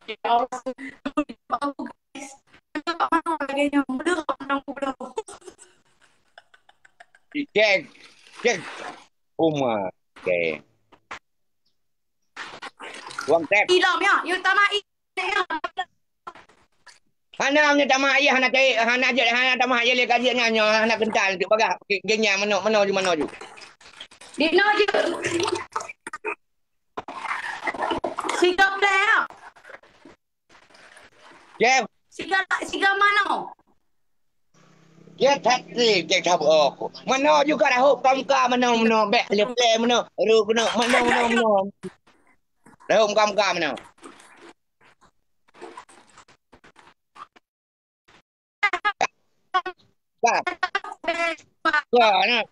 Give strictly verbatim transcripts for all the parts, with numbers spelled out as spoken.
Ya Allah. Lagèe nyoe, meuleurop nang peubloe. Cek, cek. Uma, cek. Wang cek. Ilom ya, you tamah i-, ya. Hana, hana tamah, ya, hana cek, hana cek, hana tamah, ya, lé kajian nyan, nyoe hana kental, tu bagah, genya, mano, mano ju, mano ju. Di no ju. Siga play, ya. Jeff. Siga, siga mano? Jeff Patrick, Jeff Sabo. Mano juga dah hop kam ka mano, mano, bek le play mano, ru kena mano, mano, mano. Dah hop kam ka mano. Ka. Ka na.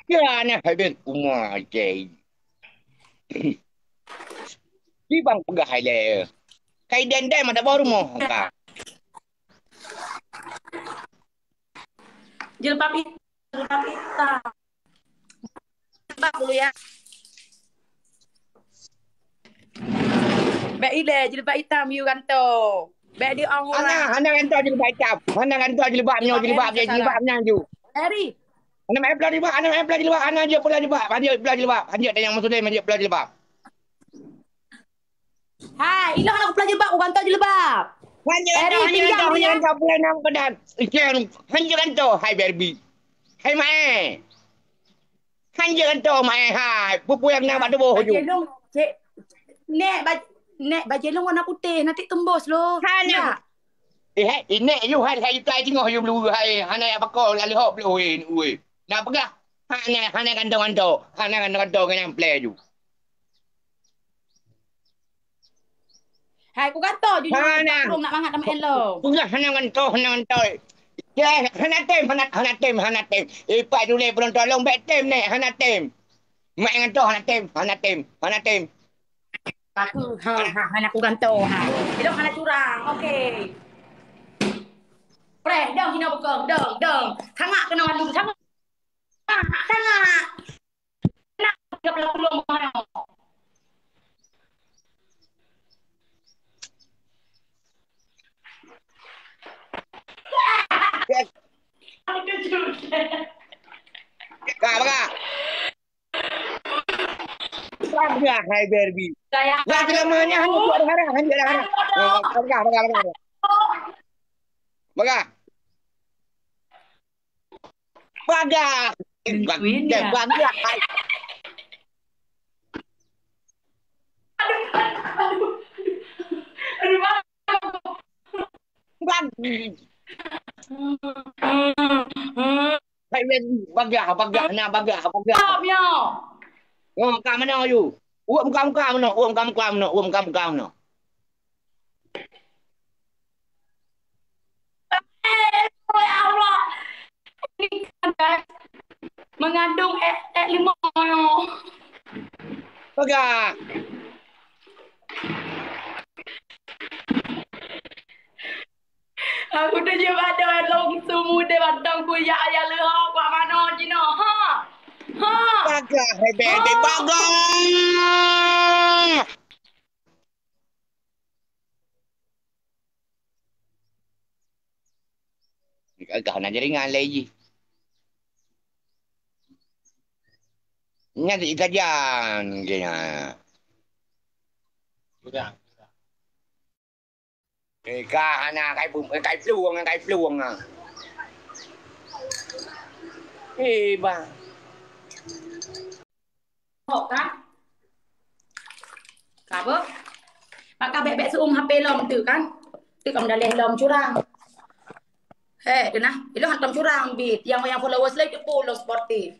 Ka na, hai ben uma cai. Di bang peugah hai le. Kai den-den mata bawah rumoh ka. Jilbab it-, jilbab itam. Jilbab dulu ya. Bek ile jilbab itam you gantoe. Bek di orang. Hana, hana gantoe jilbab itam. Hana gantoe jilbab nyoe, jilbab je, jilbab nyan ju. Eri. Hana main peula jilbab, hana main peula jilbab, hana je peula jilbab, hana je peula jilbab, hana je tanyong Muslim, hana je peula jilbab. Hai, ilong hana peula jilbab, ku gantoe jilbab. Hana je gantoe, hana je gantoe, hana je gantoe, peula nam badan. Ikan, hana je gantoe, hai Barbie. Hai Mae. Hana je gantoe, Mae, hai. Peue-peue nyang na bak tuboh ju. Bajèe long, cek. Nek, baj-, nek, bajèe long warna putéh, nanti tembus loh. Hana. Eh, hai, inek you, hai, hai, you tai tingoh you belu, hai, hana yak pakon, lalu hok belu, weh, weh. Nak peugah, hana, hana gantoe-gantoe, hana gantoe-gantoe ngon nyang plè ju. Hai, ku gantoe ju, hana. Nak mangat, nak main lo. Peugah hana gantoe, hana gantoe. Ya, hana tem, hana, hana tem, hana tem. Eh, pak dulé penonton long, bèk tem, nek, hana tem. Mak nyan toh hana tem, hana tem, hana tem. Aku, ha, ha, hana aku gantoe, ha. Ilong hana curang, okey. Preh, dong hino bukong, dong, dong. Sangak keunoe alu, sangak. Sangak. Nak tiga puluh puluh. Yes. Ka, baka. Bagah hai Barbie. Saya. Lah, selama ni hanya buat harap, hanya dah harap. Oh, bagah, bagah, bagah. Bagah. Bagah. Queen ya. Bagah. Aduh, aduh, aduh. Aduh, Bang. Bang. Hai, Wen, bagah, bagah, na bagah, bagah. Stop, yo. Oh, ka meunoe, yu. Uweuek muka-muka meunoe, uweuek muka-muka meunoe, uweuek muka-muka meunoe. Eh, ya Allah. Ini kan, guys, mengandung eh, eh, limau. Peugah. Aku tu je pada long sumu deh batang kuyak ayah leuha kuat mano jinoe. Ha. Ha. Peugah, hebat, hebat, peugah. Gagah na jaringan lé jih. Nyan si ikajan kena. Eh, ka hana kai pum-, kai plueng, kai plueng ah. Eh, bang. Hok kan? Ka beuh? Bak ka bèk-bèk seuuem H P lom teuk kan? Teuk ka meudaleh lom curang. Hei, deuh nah. Ilong hantom curang bit. Nyang, nyang followers lé teupeu lom sportif.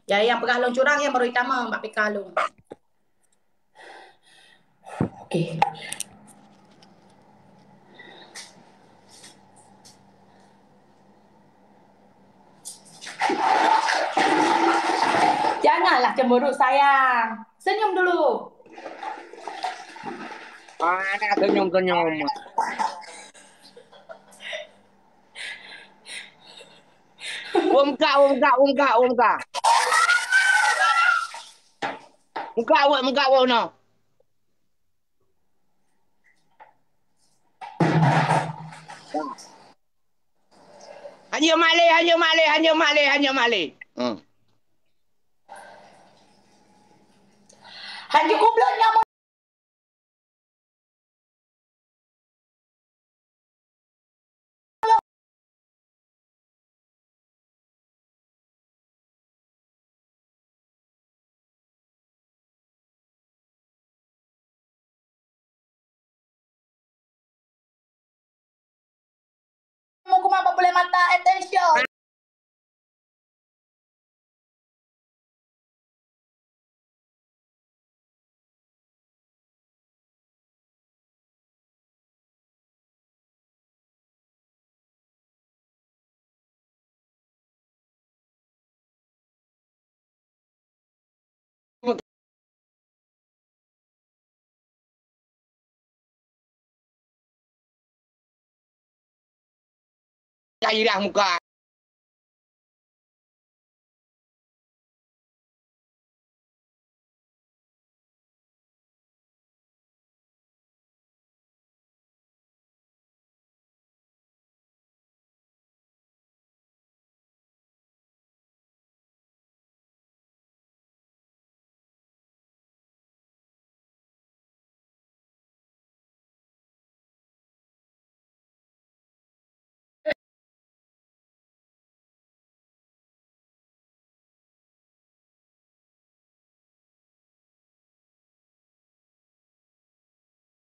Ya, nyang peugah lom curang, nyang barô itamong bak P K lom. Oke. Janganlah cemberut, sayang. Senyum dulu. Mana senyum-senyum? Weueh muka, weueh muka, weueh muka, weueh muka. Muka weueh, muka weueh noh. Hanya maleh, hanya maleh, hanya maleh, hanya maleh. Hmm. Hanya goblok nyamuk. Mau kuma babulai mata, attention. Gairah muka.